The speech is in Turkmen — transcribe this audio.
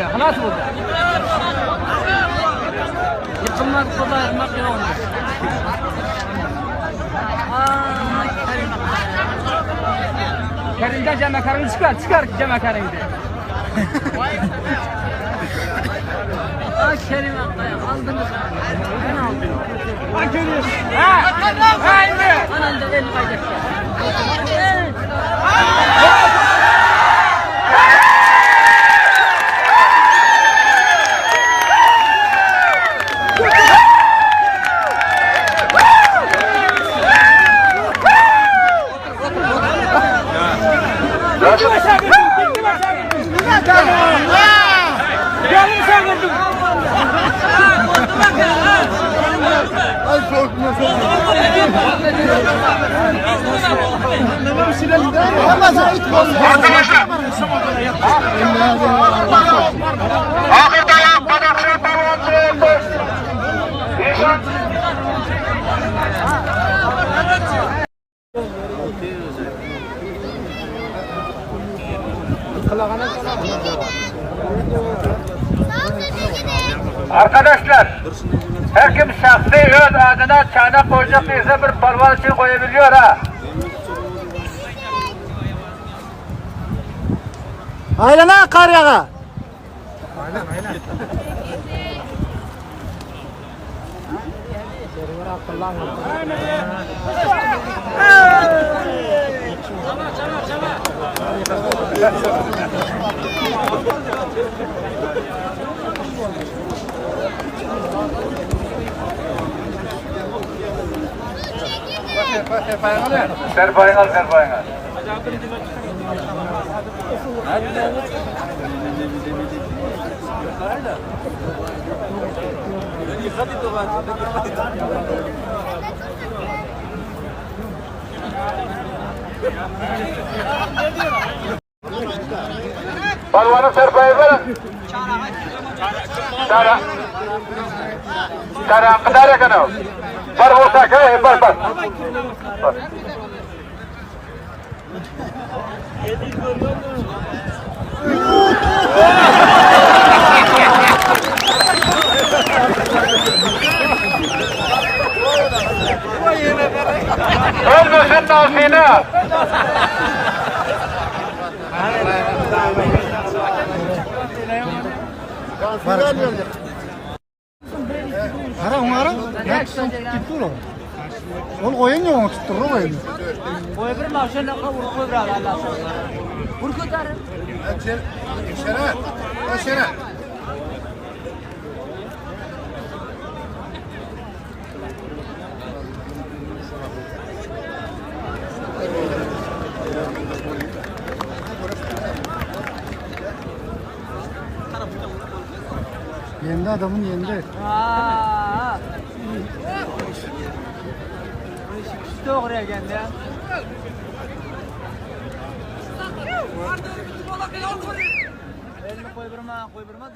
Boldy, halas boldy. Ýykylmaz, kol aýyrmak ýok onda. Kerimden jemekeriňi çykar, çykar jemekeriňi. Ay Kerim aldınız. Ben aldım. Ha Kerim. Ha. Ha indi. Anam da elini kaydetti. Evet. Arkadaşlar. Ahırda Badakşan Balwan oldu. İnşan Arkadaşlar, her kim şahsi öz adına çanak koyacak değilse bir palvan için koyabiliyor ha. Aýlana kar ýaga. Serpayını al, serpayını al. Palvanın serpayı verin. Tara. Tara, kadar kanal. Bar olsa kay, bar bar. Bar. Ölmesin nasine. Gara oňa gara. Tutdur o. Ol goýan ýok, ony tutdur goýan. Koy bir maşallah kavur koy bir Allah. Vur kotarı. Şere, şere. Yendi adamın yendi. Aa. Doğru geldi ya. Elini koy bir ma, koy bir ma.